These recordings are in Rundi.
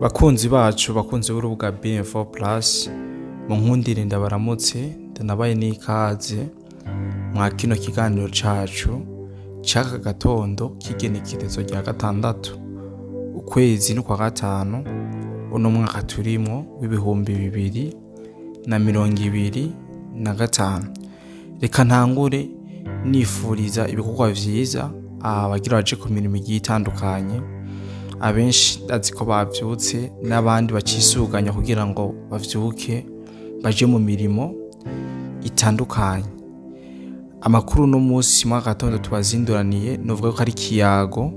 Bakunzi bacu, bakunzi b'urubuga BM4 Plus, mu nkundire ndabaramutse, ndanabaye n'ikaze mwa kino kiganiro cacu c'aka gatondo k'igenekerezo rya 6 ukwezi n'ukwa 5 uno mwaka turimwo w'2025. Reka ntangure nifuriza ibikorwa vyiza abagira baje ku mirimo igiye itandukanye. Abenshi ndazi ko bavyutse n'abandi bacisuganya kugira ngo bavyuke baje mu mirimo itandukanye. Amakuru no munsi mu gatondo tubazinduraniye novuga ko ari kiyago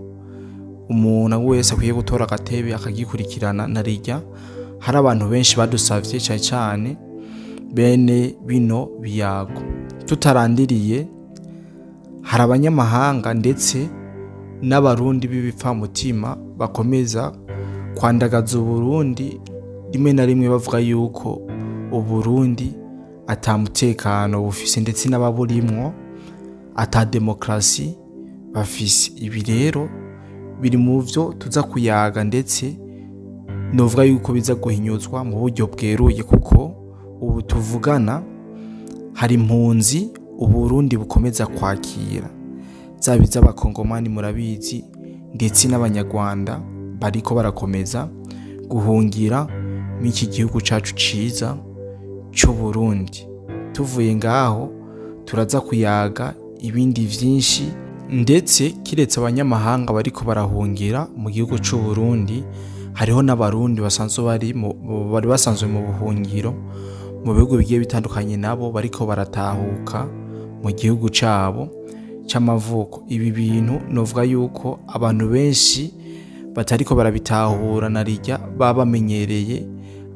umuntu wese akwiye gutora agatebe akagikurikirana. Narirya hari abantu benshi badusavye cyane cyane bene bino biyago. Tutarandiriye, hari abanyamahanga ndetse n'abarundi b'ibipfamutima bakomeza kwandagaza Uburundi, rimwe na rimwe bavuga yuko Uburundi ata mutekano bufise ndetse n'ababurimwo ata demokrasi bafise. Ibi rero biri mu vyo tuza kuyaga ndetse novuga yuko biza guhinyuzwa mu buryo bweruye, kuko ubu tuvugana hari impunzi Uburundi bukomeza kwakira, zaba iz'abakongomani murabizi ndetse n'abanyarwanda bariko barakomeza guhungira muri iki gihugu cacu ciza c'Uburundi. Tuvuye ngaho turaza kuyaga ibindi vyinshi, ndetse kiretse abanyamahanga bariko barahungira mu gihugu c'Uburundi, hariho n'abarundi basanzwe bari basanzwe mu buhungiro mu bihugu bigiye bitandukanye, nabo bariko baratahuka mu gihugu cabo c'amavuko. Ibi bintu novuga yuko abantu benshi batariko barabitahura, narirya baba bamenyereye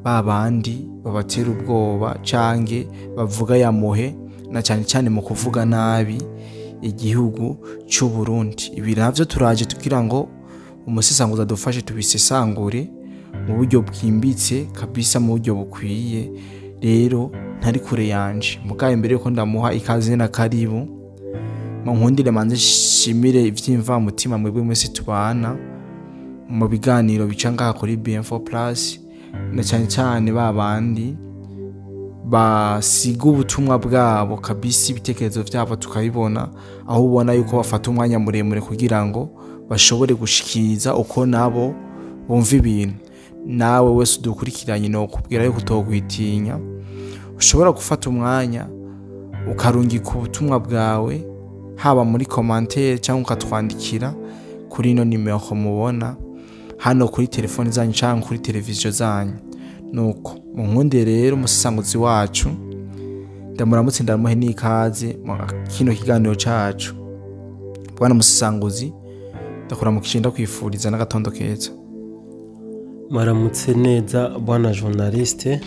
babandi babatera ubwoba canke bavuga yamuhe, na cyane cyane mu kuvuga nabi igihugu c'Uburundi. Ibi navyo turaje tugira ngo umusesanguzi adufashe tubisesangure mu buryo bwimbitse kabisa, mu buryo bukwiye. Rero ntari kure yanje, mugaye mbere yuko ndamuha ikaze na karibu, mu nkundire manze shimire ivyimva mutima mwebwe mwese tubana mu biganiro bica ngaha kuri BM4 Plus, na cyane cyane babandi basiga ubutumwa bwabo kabisa, ibitekerezo vyabo tukabibona, aho ubona yuko bafata umwanya muremure kugira ngo bashobore gushikiriza uko nabo bumva ibintu. Nawe wese udukurikiranye no kubwira yuko utokwitinya, ushobora gufata umwanya ukarungika ubutumwa bwawe haba muri commentaire cyangwa ukatwandikira kuri ino nimero mubona hano kuri telefone zanyu cyangwa kuri televiziyo zanyu. Nuko mu nkunde rero umusesanguzi wacu ndamuramutse, ndamuhe n'ikaze mu kino kiganiro cacu. Bwana musesanguzi, ndakuramukije, ndakwifuriza n'agatondo keza. Maramutse neza bwana journaliste,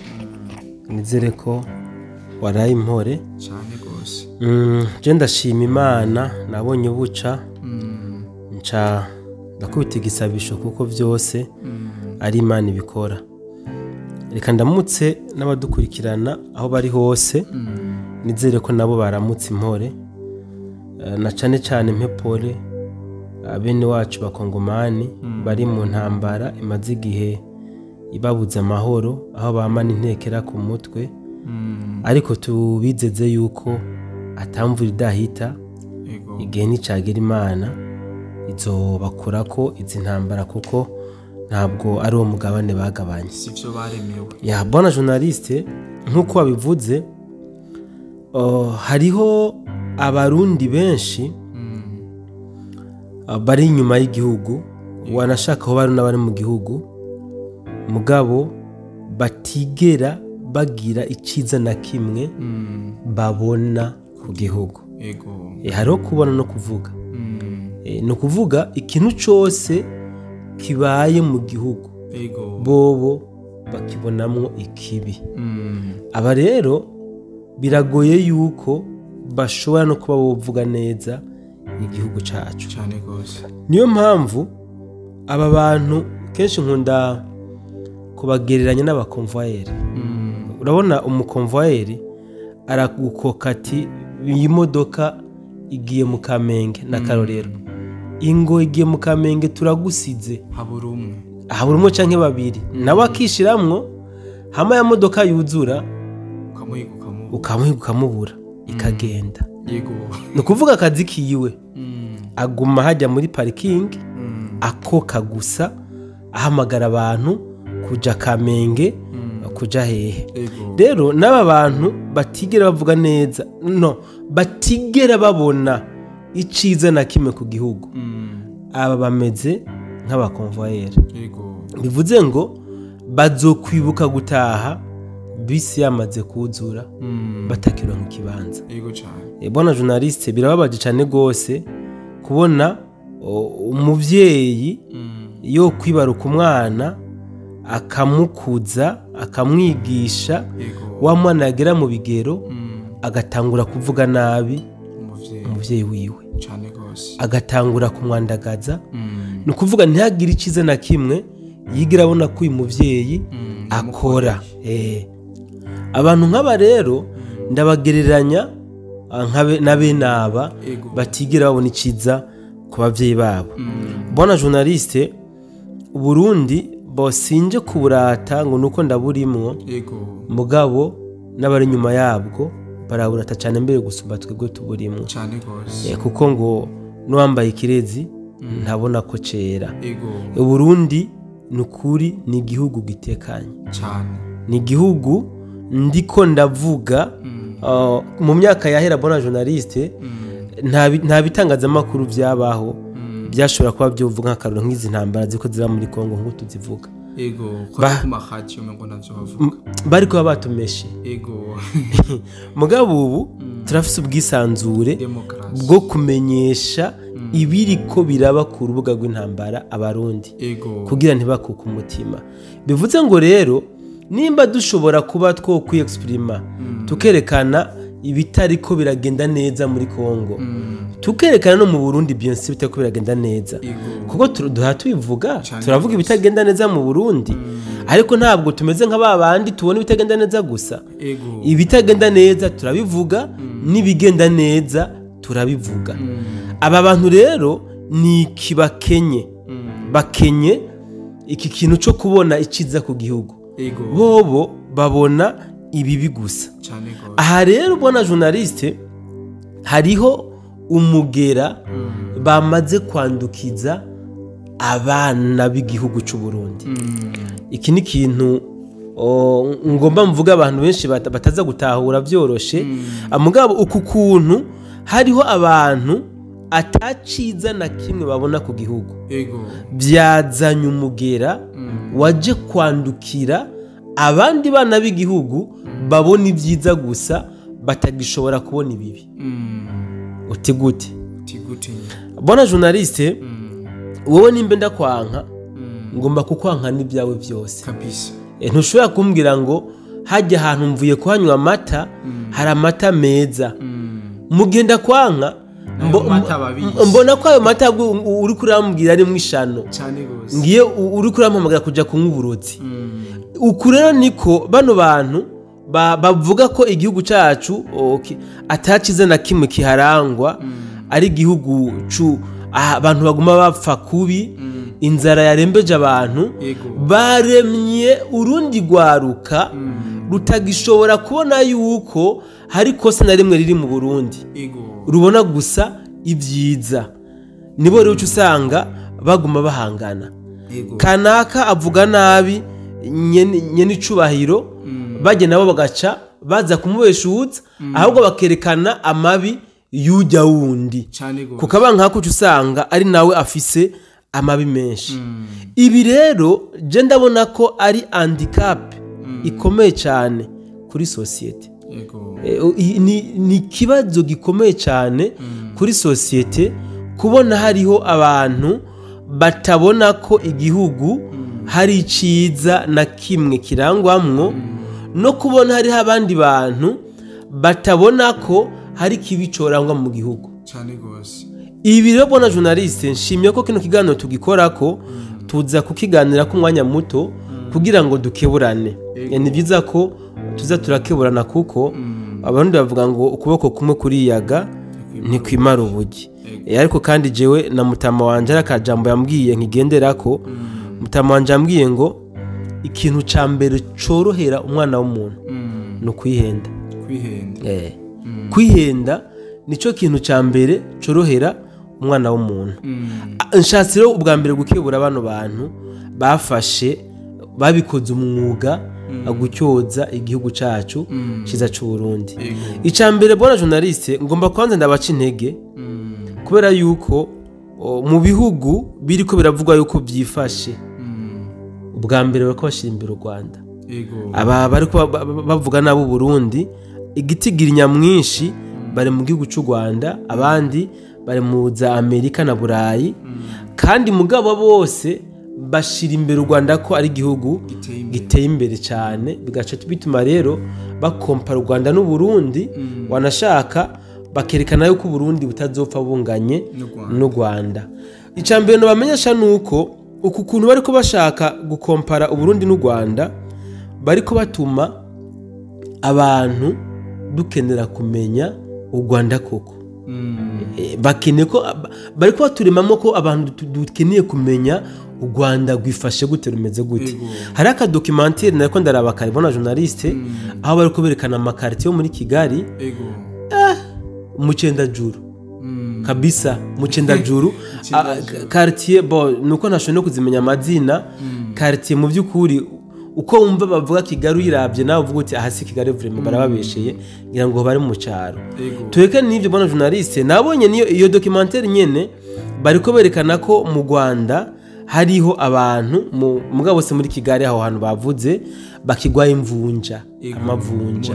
nizere ko waraye impore cyane gose. Je ndashima Imana nabonye buca nca ndakubita igisabisho, kuko vyose ari Imana ibikora. Reka ndamutse n'abadukurikirana aho bari hose, nizere ko nabo baramutse impore, na cane cane mpepole bene wacu bakongomani bari mu ntambara imaze igihe ibabuza amahoro, aho bamana intekera ku mutwe. Ariko tubizeze yuko atamvura idahita, igihe nicagera Imana izobakurako izi ntambara, kuko ntabwo ari uwo mugabane bagabanye, sivyo baremewe. Ya bwana journaliste, nkuko wabivuze, hariho abarundi benshi bari inyuma y'igihugu, wanashaka aho bari n'abari mu gihugu, mugabo batigera bagira iciza na kimwe babona ku gihugu. Hariho kubona no kuvuga. Ni ukuvuga ikintu cose kibaye mu gihugu bobo bakibonamwo ikibi. Aba rero biragoye yuko bashobora no kuba bovuga neza igihugu cacu. Cyane gose. Niyo mpamvu aba bantu kenshi nkunda kubagereranya n'abakonvoyeri. Urabona umukonvoyeri aragukoka ati iyi modoka igiye mu Kamenge na Karorero, ingo igiye mu Kamenge turagusize, habura umwe. Habura umwe canke babiri, nawe akishiramwo, hama ya modoka yuzura ukamuhiga ukamubura ikagenda. Ni ukuvuga akazi kiwe aguma hajya muri parking akoka gusa, ahamagara abantu kuja Kamenge, kuja hehe. Rero n'aba bantu batigera bavuga neza, no batigera babona iciza na kimwe ku gihugu, aba bameze nk'abakonvoyeri. Bivuze ngo bazokwibuka gutaha bisi yamaze kuzura, batakironka ikibanza. Bwana journaliste, birababaje cyane gose kubona umuvyeyi yo kwibaruka umwana akamukuza, akamwigisha, wa mwana yagera mu bigero agatangura kuvuga nabi umuvyeyi wiwe, agatangura kumwandagaza. Ni ukuvuga ntihagire iciza na kimwe yigira abona ko uyu muvyeyi akora. Abantu nk'aba rero ndabagereranya na bene aba batigira babona iciza ku bavyeyi babo. Bwana journaliste, Burundi bosinje kuburata ngo nuko ndaburimwo, mugabo n'abari nyuma yabwo baraburata cyane mbere gusumba twebwe tuburimwo. Kuko ngo n'uwambaye ikirezi ntabona ko cera. Burundi nukuri ni igihugu gitekanye cyane, ni igihugu ndiko ndavuga. Mu myaka yahera, bona journaliste, nta bitangazamakuru byabaho byashobora kuba byovuga nk'akaruro nk'izi ntambara ziko ziba muri Kongo nk'uko tuzivuga. Bari kuba batumeshe. Mugabo ubu turafise ubwisanzure bwo kumenyesha ibiriko biraba ku rubuga rw'intambara abarundi, kugira ntibakuke umutima. Bivuze ngo rero nimba dushobora kuba two kwiexprima, tukerekana ibitariko biragenda neza muri Kongo, tukerekana no mu Burundi bien sûr bitariko biragenda neza, kuko duha tubivuga, turavuga ibitagenda neza mu Burundi, ariko ntabwo tumeze nka babandi tubona ibitagenda neza gusa. Ibitagenda neza turabivuga, n'ibigenda neza turabivuga. Aba bantu rero ni kibakenye, bakenye iki kintu cyo kubona iciza ku gihugu. Bobo babona ibibi gusa. Aha rero ubona journaliste, hariho umugera bamaze kwandukiza abana b'igihugu cy'u Burundi. Iki ni ikintu ngomba mvuga abantu benshi bataza gutahura byoroshe. Mugabo uku kuntu hariho abantu ataciza na kimwe babona ku gihugu, byazanye umugera waje kwandukira abandi bana b'igihugu babona ibyiza gusa, batagishobora kubona ibibi. Uti gute? Bona journaliste, wowe nimba ndakwanka ngomba kukwanka n'ibyawe byose. Ntushobora kumbwira ngo hajya ahantu mvuye kuhanywa amata, hari amata meza, mugenda kwanka mbona ko ayo mata uri kurambwira ari mwishano, ngiye uri kurampamagara kuja kunywa uburozi. Uku rero niko bano bantu bavuga ko igihugu cacu atacize na kimwe kiharangwa, ari igihugu abantu baguma bapfa kubi, inzara yarembeje abantu, baremye urundi rwaruka rutagishobora kubona yuko hari kosa na rimwe riri mu Burundi, rubona gusa ibyiza. Nibo rero usanga baguma bahangana, kanaka avuga nabi nyene icubahiro, bajye nabo bagaca baza kumubeshuza, ahubwo bakerekana amabi yujya wundi, kukaba nkako usanga ari nawe afise amabi menshi. Ibi rero je ndabona ko ari handicap ikomeye cyane kuri societe. Ni ikibazo gikomeye cyane kuri societe kubona hariho abantu batabona ko igihugu hari iciza na kimwe kirangwamwo, no kubona hariho abandi bantu batabona ko hari kibi corangwa mu gihugu. Ibi rero bona journaliste, nshimye ko kino kiganiro tugikorako, tuza kukiganira ku mwanya muto kugira ngo dukeburane. Ni byiza ko tuza turakeburana, kuko abarundi bavuga ngo ukuboko kumwe kuriyaga ntikwimara ubugi. Ariko kandi jewe na mutama wanje arakajambo yambwiye nkigenderako, Mutama wanje ambwiye ngo ikintu ca mbere corohera umwana w'umuntu ni ukwihenda. Kwihenda nico kintu ca mbere corohera umwana w'umuntu. Nshatse rero ubwa mbere gukebura bano bantu bafashe babikoze umwuga gucyoza igihugu cacu ciza c'u Burundi. Ica mbere bona journaliste ngomba kwanza ndabaca intege kubera yuko mu bihugu biriko biravugwa yuko byifashe ubwa mbere bariko bashira imbere u Rwanda. Aba bariko bavuga nabo Burundi igitigiri nyamwinshi bari mu gihugu c'u Rwanda, abandi bari mu za Amerika na Burayi, kandi mugabo bose bashira imbere u Rwanda ko ari igihugu giteye imbere cyane, bigaca bituma rero bakompara u Rwanda n'u Burundi, wanashaka bakerekana yuko Burundi butazopfa bunganye n'u Rwanda. Ica mbere no bamenyesha nuko uku kuntu bariko bashaka gukompara u Burundi n'u Rwanda bariko batuma abantu dukenera kumenya u Rwanda koko. Bakeneye ko bariko baturemamo ko abantu dukeneye kumenya u Rwanda gwifashe gute, rumeze gute. Hari aka documentaire nariko ndaraba kare bona journaliste aho bariko berekana amakartie yo muri Kigali mu Cendajuru. Kabisa mu Cendajuru quartier bon nuko ntashobora no kuzimenya amazina. Quartier mu byukuri uko wumva bavuga Kigali uyiravye nawe uvuga uti aha si Kigali vraiment barababesheye, ngira ngo bari mu cyaro. Tureke n'ivyo bona journaliste nabonye niyo iyo documentaire nyene bariko berekana ko mu Rwanda hariho abantu mugabo se muri Kigali aho hantu bavuze bakigwa imvunja, amavunja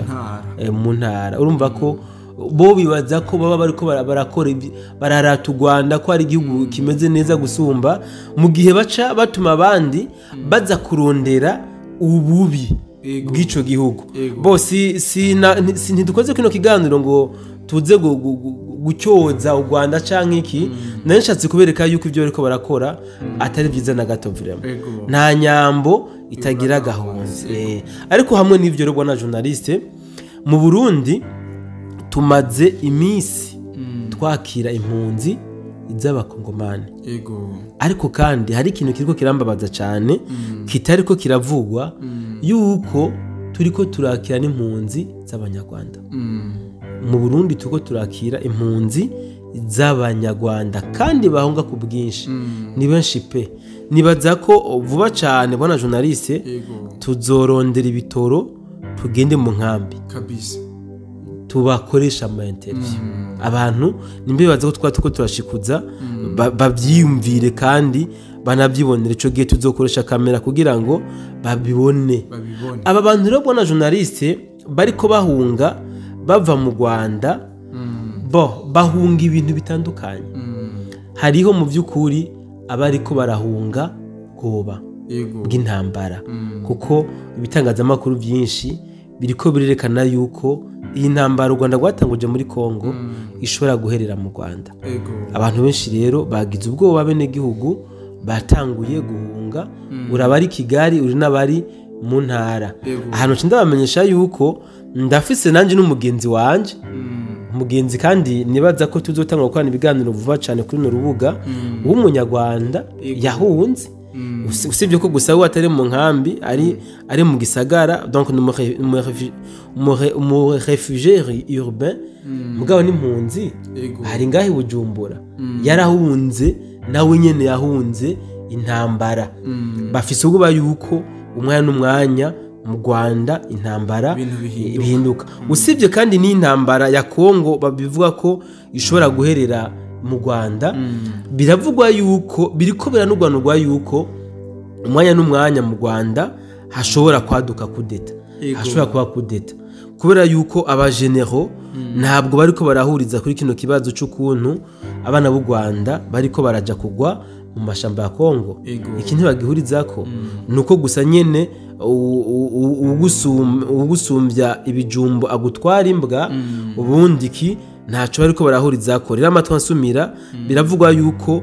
mu ntara. Urumva ko bo bibaza ko baba bariko barakora bararata u Rwanda ko ari igihugu kimeze neza gusumba, mu gihe baca batuma abandi baza kurondera ububi bw'ico gihugu. Bo si ntidukoze kino kiganiro ngo tuze gucyoza u Rwanda canke iki, nari nshatse kubereka yuko ivyo bariko barakora atari vyiza na gato vraiment. Nta nyambo itagira gahonze. Ariko hamwe n'ivyo rero bwana journaliste, mu Burundi tumaze iminsi twakira impunzi z'abakongomani. Ariko kandi hari ikintu kiriko kirambabaza cyane kitariko kiravugwa yuko turiko turakira n'impunzi z'abanyarwanda. Mu Burundi turiko turakira impunzi z'abanyarwanda kandi bahunga ku bwinshi, ni benshi pe. Nibaza ko vuba cyane bwana journaliste tuzorondera ibitoro tugende mu nkambi kabisa tubakoresha ama interview. Abantu nimbe baza ko twatuko turashikuza bavyiyumvire kandi banabyibonere. Ico gihe tuzokoresha kamera kugira ngo babibone. Aba bantu rero bwana journaliste bariko bahunga bava mu Rwanda, bo bahunga ibintu bitandukanye. Hariho mu byukuri abariko barahunga goba bw'intambara, kuko ibitangazamakuru byinshi biriko birerekana yuko iyi ntambara u Rwanda rwatanguje muri Kongo ishobora guherera mu Rwanda. Abantu benshi rero bagize ubwoba, bene gihugu batanguye guhunga, urabari Kigali uri nabari mu ntara. Ahantu ndabamenyesha yuko ndafise nanje n'umugenzi wanje, umugenzi kandi nibaza ko tuzotanga gukorana ibiganiro vuba cyane kuri no rubuga w'umunyarwanda yahunze. Usibye ko gusa we atari mu nkambi, ari mu gisagara, donc mu réfugié urbain, mugabo n'impunzi hari ngahe Bujumbura, yarahunze nawe nyene yahunze intambara. Bafise ubwoba yuko umwanya n'umwanya mu Rwanda intambara bihinduka. Usibye kandi n'intambara ya Kongo babivuga ko ishobora guherera mu Rwanda, biravugwa yuko biriko biranugwanugwa yuko umwanya n'umwanya mu Rwanda hashobora kwaduka kudeta, hashobora kuba kudeta, kubera yuko abagenero ntabwo bariko barahuriza kuri kino kibazo c'ukuntu abana b'u Rwanda bariko baraja kugwa mu mashamba ya Kongo. Iki ntibagihurizako, nuko gusa nyene ugusumbya ibijumbo agutwara imbwa, ubundi iki ntaco bariko barahurizako. Rero amatwi ansumira biravugwa yuko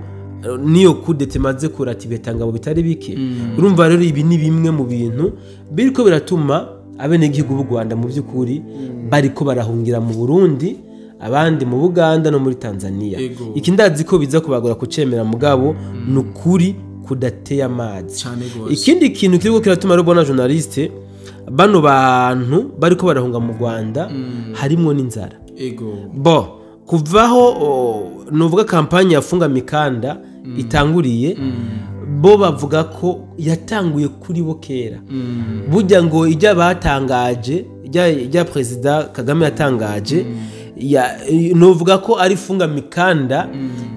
niyo kudeta imaze kurata ibetangabo bitari bike. Urumva rero ibi ni bimwe mu bintu biriko biratuma abenegihugu b'u Rwanda mu byukuri bariko barahungira mu Burundi, abandi mu Buganda no muri Tanzania. Iki ndazi ko biza kubagora kucemera, mugabo nukuri kudateye amazi. Ikindi kintu kiriko kiratuma rero bona journaliste bano bantu bariko barahunga mu Rwanda harimo n'inzara. Ego. Bo kuvaho nuvuga kampanye yafunga mikanda itanguriye bo bavuga ko yatanguye kuri bo kera. Burya ngo ijya batangaje ijya president Kagame yatangaje nuvuga ko ari funga mikanda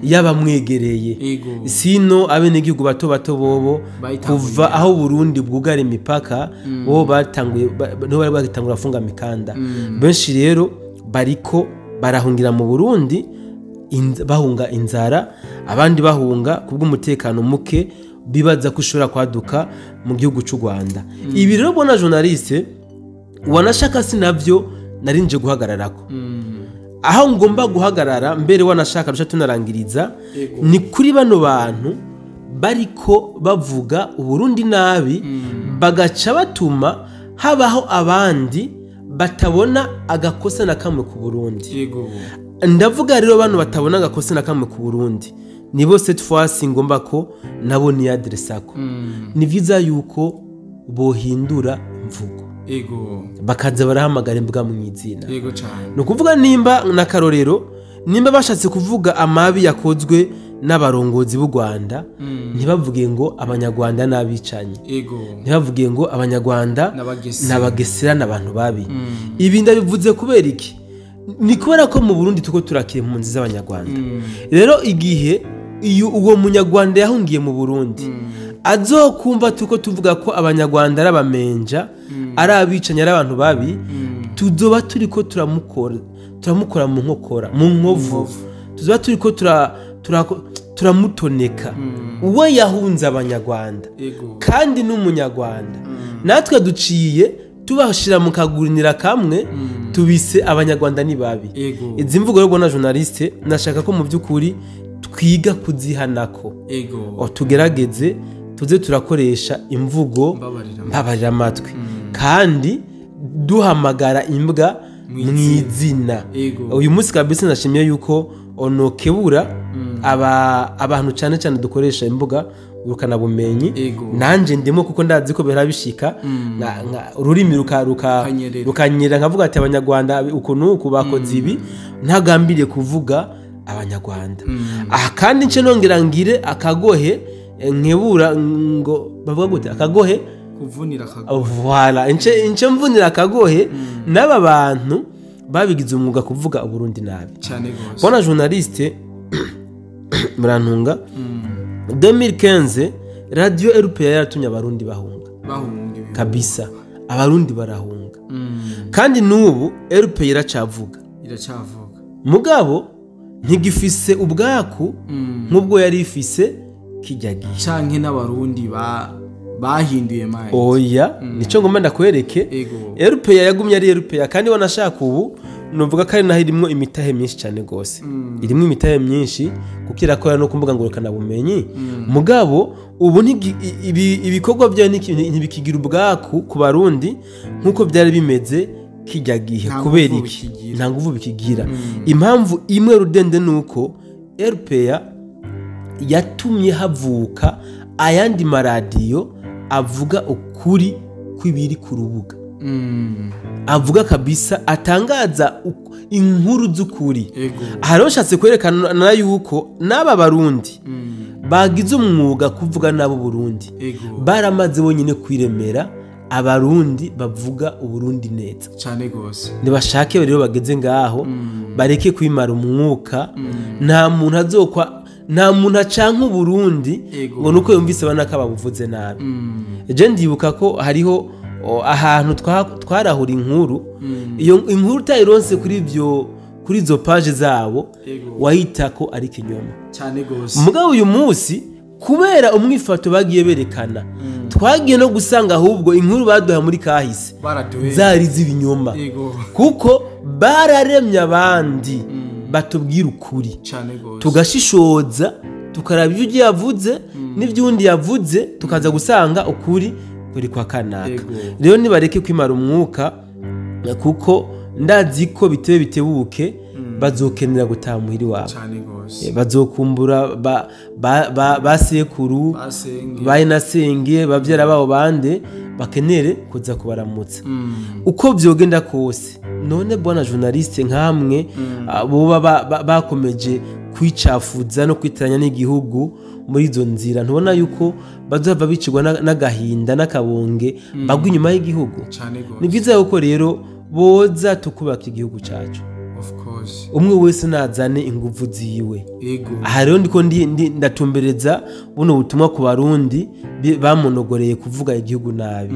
y'abamwegereye. Sino abenegihugu bato bato bobo kuva aho Burundi bwugara imipaka bo batanguye no bari bagitangura funga mikanda. Benshi rero bariko barahungira mu Burundi bahunga inzara, abandi bahunga kubw'umutekano muke bibaza ko ushobora kwaduka mu gihugu cy'u Rwanda. Ibi rero bona journaliste wanashaka sinavyo narinje guhagararako. Aho ngomba guhagarara mbere wanashaka rusha tunarangiriza ni kuri bano bantu bariko bavuga Uburundi nabi bagaca batuma habaho abandi batabona agakosa na kamwe ku Burundi. Yego. Ndavuga rero bano batabona agakosa na kamwe ku Burundi nibo cette fois ngomba ko nabo ni adressako. Ni vyiza yuko bohindura imvugo. Ego. Bakaza barahamagara imbwa mu izina. Yego cyane. No kuvuga nimba na karorero nimba bashatse kuvuga amabi yakozwe n'abarongozi b'u Rwanda ntibavuge ngo abanyarwanda n'abicanye. Ego. Ntibavuge ngo abanyarwanda n'abagesera n'abantu babi. Ibi ndabivuze kubera iki? Ni kubera ko mu Burundi tuko turakira impunzi z'abanyarwanda. Rero igihe iyo uwo munyarwanda yahungiye mu Burundi azokumva tuko tuvuga ko abanyarwanda arabamenja ari abicanye ari abantu babi, tuzoba turiko turamukora mu nkokora mu nkovu, tuzoba turiko turamutoneka. Uwe yahunze abanyarwanda kandi n'umunyarwanda, natwe duciye tubashira mu kagurinira kamwe tubise abanyarwanda ni babi. Izi mvugo rero na journaliste nashaka ko mu byukuri twiga kuzihanako. Ego. Tugerageze tuze turakoresha imvugo mbabarira amatwi kandi duhamagara imbwa mw'izina. Uyu munsi kabisa nashimye yuko onokebura abantu cyane cyane dukoresha imbuga urukana bumenyi. Nanje ndimo kuko ndazi ko berabishika ururimi rukanyerera nkavuga ati abanyarwanda uko nuko bakoze ibi ntagambiriye kuvuga abanyarwanda. Aha kandi nce nongera ngire akagohe nkebura ngo bavuga gute akagohe kuvunira akagohe. Voilà, nce mvunira akagohe n'aba bantu babigize umwuga kuvuga Uburundi nabi cyane gose. Bona journaliste murantunga 2015 radio RPA yaratumye abarundi bahunga kabisa, abarundi barahunga. Kandi nubu RPA iracavuga mugabo ntigifise ubwaku nk'ubwo yari ifise kijya gihe canke n'abarundi bahinduye mind. Oya, nico ngomba ndakwereke. RPA yagumye ari RPA kandi wanashaka ubu nuvuga ko ari naho irimo imitahe myinshi cyane gose. Irimo imitahe myinshi kuko irakora no kumbuga ngurukana bumenyi. Mugabo ubu ibikorwa byayo ntibikigira ubwaku ku barundi nkuko byari bimeze kijya gihe. Kubera iki? Nta nguvu bikigira. Impamvu imwe rudende nuko RPA yatumye havuka ayandi maradiyo avuga ukuri kw'ibiri ku rubuga. Avuga kabisa atangaza inkuru z'ukuri. Haroshatse kwerekana yuko n'aba barundi bagize umwuga kuvuga nabo Burundi baramaze bonyine kwiremera abarundi bavuga Uburundi neza cyane gose. Nibashake rero bageze ngaho bareke kwimara umwuka. Nta muntu azokwa, nta muntu acanka Uburundi ngo nuko yumvise banaka babuvuze nabi. Je ndibuka ko hariho ahantu twarahura inkuru, iyo inkuru utayironse kuri ibyo kuri izo page zabo wahita ko ari kinyoma cyane gose. Mugabo uyu munsi kubera umwifato bagiye berekana twagiye no gusanga ahubwo inkuru baduha muri kahise zari z'ibinyoma, kuko bararemye abandi batubwira ukuri tugashishoza tukaraba ibyo yavuze n'ibyundi yavuze tukaza gusanga ukuri kuri kwa kanaka. Rero nibareke kwimara umwuka kuko ndazi ko bitebe bitebuke Bazokenera gutaha muhira iwabo, bazokumbura basekuru, bayinasenge, bavyara babo bande, bakenere kuza kubaramutsa. Uko vyogenda kose, none bwana journaliste, nkamwe boba bakomeje kwicafuza no kwitiranya n'igihugu muri izo nzira, ntubona yuko bazava bicirwa n'agahinda n'akabonge, bagwa inyuma y'igihugu? Ni byiza yuko rero boza tukubaka igihugu cacu. Umwe wese nazane inguvu ziwe. Aha rero ndiko ndatumbereza buno butumwa ku Barundi bamonogoreye kuvuga igihugu nabi.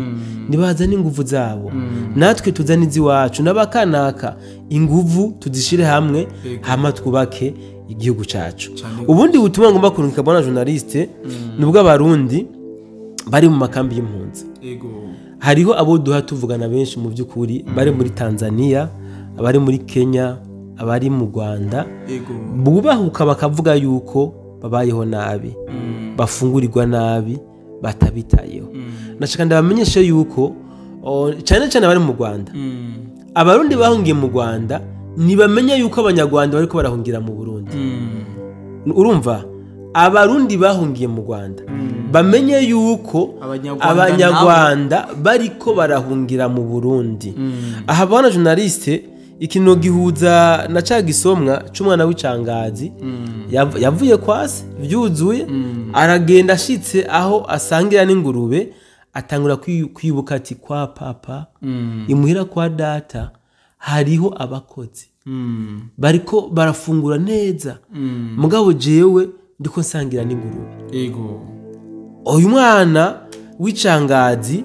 Nibazane inguvu zabo, natwe tuzane iziwacu, n'abakanaka inguvu tuzishire hamwe, hama twubake igihugu cacu. Ubundi butumwa ngomba kurungika, bwana journaliste, nubwo Abarundi bari mu makambi y'impunzi, hariho abo duha tuvugana benshi mu by'ukuri bari muri Tanzania, abari muri Kenya, abari mu Rwanda, bubahuka bakavuga yuko babayeho nabi, bafungurirwa nabi, batabitayeho. Nashaka ndabamenyeshe yuko cyane cyane abari mu Rwanda, Abarundi bahungiye mu Rwanda ntibamenya yuko Abanyarwanda bariko barahungira mu Burundi. Urumva, Abarundi bahungiye mu Rwanda bamenye yuko Abanyarwanda bariko barahungira mu Burundi. Aha, bwana journaliste, ikintu gihuza na ca gisomwa c'umwana w'icangazi yavuye kwase vyuzuye, aragenda, ashitse aho asangira n'ingurube, atangura kwibuka ati: "Kwa papa, imuhira kwa data, hariho abakozi bariko barafungura neza, mugabo jewe ndiko nsangira n'ingurube." Uyu mwana w'icangazi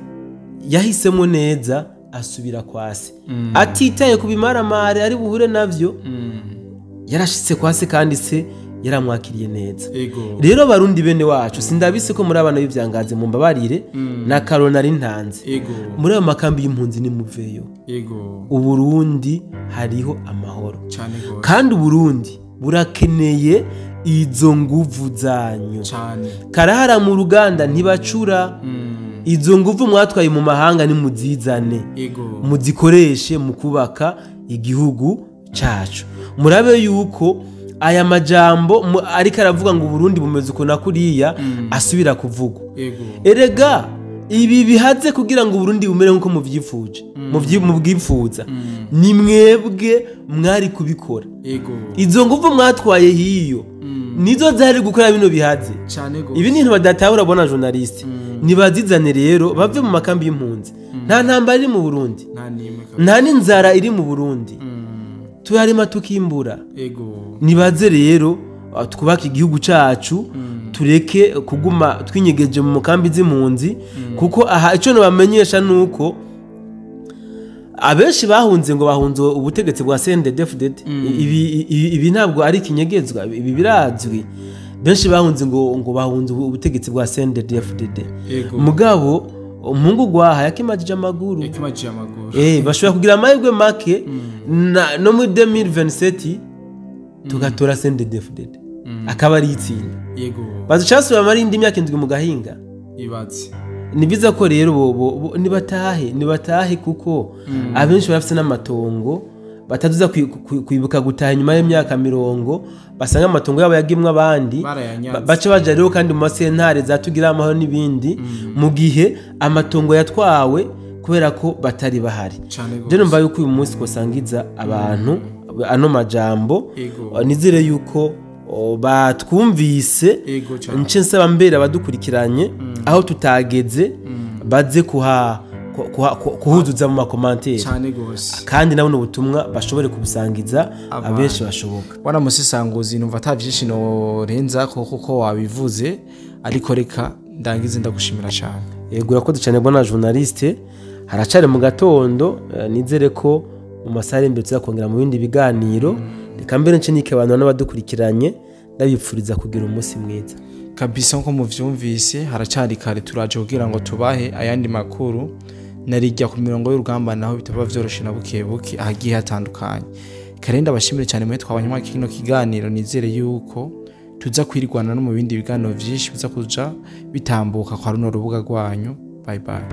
yahisemo neza, asubira kwa se atitaye ku bimaramare ari buhure navyo. Yarashitse kwa se kandi se yaramwakiriye neza. Rero Barundi bene wacu, sindabise ko muri abana b'ivyangazi, mu mbabarire na karona ari ntanze, muri ayo makambi y'impunzi nimuveyo. Uburundi hariho amahoro, kandi Uburundi burakeneye izo nguvu zanyu. Karahara mu ruganda ntibacura. Izo nguvu mwatwaye mu mahanga nimuzizane, muzikoreshe mu kubaka igihugu cacu. Murabe yuko aya majambo ariko aravuga ngo Uburundi bumeze uko na kuriya asubira kuvugwa. Erega ibi bihaze kugira ngo Uburundi bumere nkuko muvyifuje, mubwifuza, ni mwebwe mwari kubikora. Izo nguvu mwatwaye hiyo nizo zari gukora bino bihaze. Ibi ni ibintu badatahura, bwana journaliste. Nibazizane rero, bave mu makambi y'impunzi. Nta ntambara iri mu Burundi, nta nimwe kabisa. Nta n'inzara iri mu Burundi. Turarima tukimbura. Nibaze rero twubake igihugu cacu, tureke kuguma twinyegeje mu kambi z'impunzi, kuko aha ico nobamenyesha nuko abenshi bahunze ngo bahunze ubutegetsi bwa CNDD-FDD. Ibi ntabwo ari ikinyegezwa, ibi birazwi. Benshi bahunze ngo bahunze ubutegetsi bwa CNDD-FDD, mugabo umuhungu gwaha yakimajije amaguru. Yakimajije amaguru. Bashobora kugira amahirwe make no muri 2027 tugatora CNDD-FDD akaba ari itsinda, bazacasubira muri indi myaka 7 mu gahinga. Ibatse. Ni byiza ko rero bo nibatahe, kuko abenshi barafite n'amatongo bataduza kwibuka gutaha nyuma y'imyaka 40 basanga amatongo yabo yagimwe abandi. Barayanyaze. Bace baja rero kandi mu masentare zatugira amahoro n'ibindi, mu gihe amatongo yatwawe kubera ko batari bahari. Rero numva yuko uyu munsi twasangiza abantu ano majambo. Nizere yuko batwumvise. Ego cyane. Nce nsaba mbere abadukurikiranye aho tutageze baze kuhuzuza mu ma commentaires, cyane gose. kandi nabona ubutumwa bashobore kubusangiza abenshi bashoboka. Bwana Musisanguzi, numva ata byinshi norenza ko kuko wabivuze, ariko reka ndangize ndagushimira cyane. Yego, urakoze cyane bwana journaliste. Haracari mu gatondo, nizere ko mu masaha ari imbere tuzakongera mu bindi biganiro. Reka mbere nce nike abantu n'abadukurikiranye, ndabipfuriza kugira umunsi mwiza. Kabisa, nko muvyumvise haracyari kare, turaje kugira ngo tubahe ayandi makuru narijya ku mirongo y'urugamba naho bitaba vyoroshe na buke buke ahagiye hatandukanye. Kare ndabashimire cyane mwe twabanye muri kino kiganiro. Nizere yuko tuza kwirwana no mu bindi biganiro vyinshi biza kuja bitambuka kwa runo rubuga rwanyu. Bye bye.